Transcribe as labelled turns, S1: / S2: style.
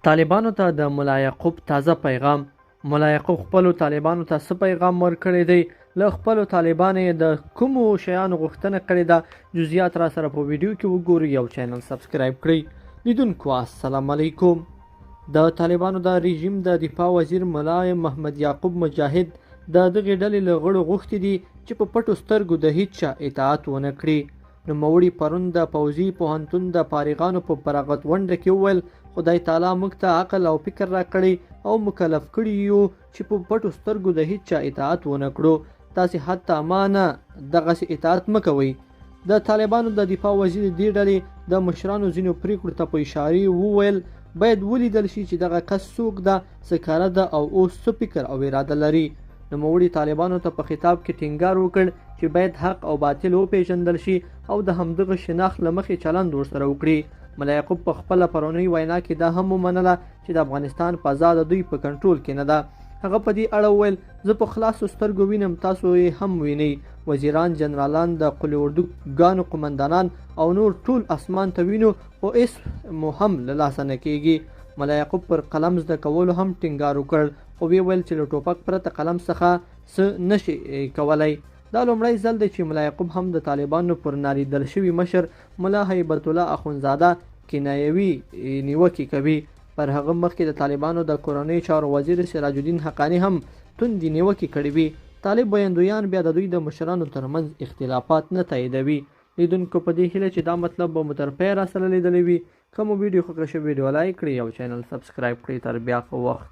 S1: طالبانو ته د ملا یعقوب تازه پیغام. ملا یعقوب خپلو طالبانو ته څه پیغام ورکړی دی؟ له خپلو طالبانو یې د کومو شیانو غوښتنه کړې ده؟ جزئیات را سره په ویډیو کې وګورئ او چینل سبسکرایب کړئ. لیدونکو السلام علیکم. د طالبانو د رژیم د دفاع وزیر ملا محمد یعقوب مجاهد د دغې ډلې له غړو غوښتي دي چې په پټو سترګو د هیچا اطاعت ونه کړي. نوموړي پرون د پوځي پوهنتون د فارغانو په فراغت غونډه کې وویل، خدای تعالی موږ ته عقل او فکر راکړی او مکلف کړي یو چې په پټو سترګو د هیچا اطاعت ونه کړو. تاسې حتی ما نه دغسې اطاعت مه کوئ. د طالبانو د دفاع وزیر دې ډلې د مشرانو ځینو پریکړو ته په اشارې وویل، باید ولیدل شي چې دغه کس څوک ده، څه کاره ده او اوس څه فکر او اراده لري. نوموړي طالبانو ته په خطاب کې ټینګار وکړ چې باید حق او باطل وپېژندل شي او د همدغه شناخت له مخې چلند ورسره وکړي. ملا یعقوب په خپله پرونۍ وینا کې دا هم ومنله چې د افغانستان فضا د دوی په کنټرول کې نه ده. هغه په دې اړه وویل، زه په خلاصو سترګو وینم، تاسو یې هم وینئ. وزیران، جنرالان، د قول اردو ګانو قومندانان او نور ټول اسمان ته وینو، خو هېڅ مو هم له لاسه نه کېږي. ملا یعقوب پر قلم زده کولو هم ټینګار وکړ، خو ویې ویل چې له ټوپک پرته قلم څخه څه نه شي کولای. دا لومړی ځل دی چې ملا یعقوب هم د طالبانو پر نالیدل شوي مشر ملا هیبت الله اخوندزاده کنایوي نیوکې کوي. پر هغه مخکې د طالبانو د کورنیو چارو وزیر سراج الدین حقاني هم توندې نیوکې کړې وې. طالب ویندویان بیا د دوی د مشرانو ترمنځ اختلافات نه تاییدوي. لیدونکو په دې هیله چې دا مطلب به مو تر پایه راسره لیدلی وي. که مو ویډیو خوښه شوه ویډیو لایک کړئ او چینل سبسکرایب کړئ. تر بیا ښه وخت.